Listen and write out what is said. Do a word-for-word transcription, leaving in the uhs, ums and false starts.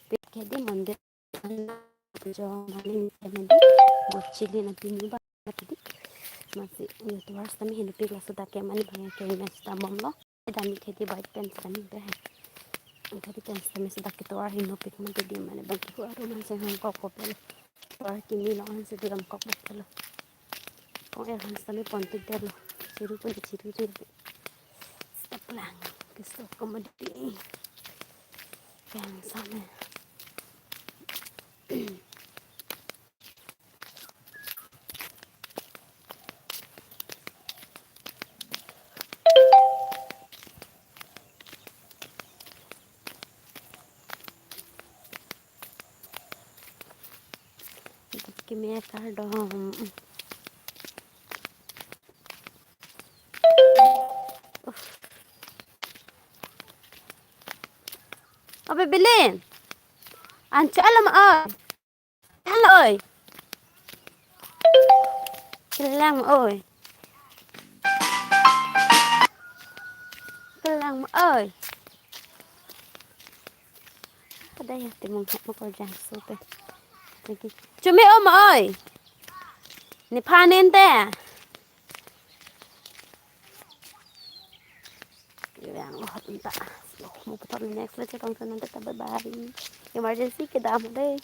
Pik ke di mondir. Jong mane ni keme di. Bot chili na pini ba ke di. Masi ni tovar sitame heno pik laso dak ke mane bang ke mes ta bom lo. Dami ke di bike pen sitame be hai. Ke di pen sitame si dak ke tovar heno pik mane di mane bang ke hu aru man se hang kok ko pelo. Tovar kimi lo an se di lam kok bek pelo. Kong er han sitame pon tik det lo. Chiru pon chiru chiru. Stop lang. Ke stop komedi. Yang sana. Keme kardom. Abe Bilin. Ancha alam oi. Hello oi. Kelang oi. Kelang oi. Pada ya timung hak mo ko jang so pe. Lagi. Chumi om oi. Nephan ente. Yang lo hot unta. Lo mo putar next lo chetong tunan ta bye bye. Emergency kedam dei.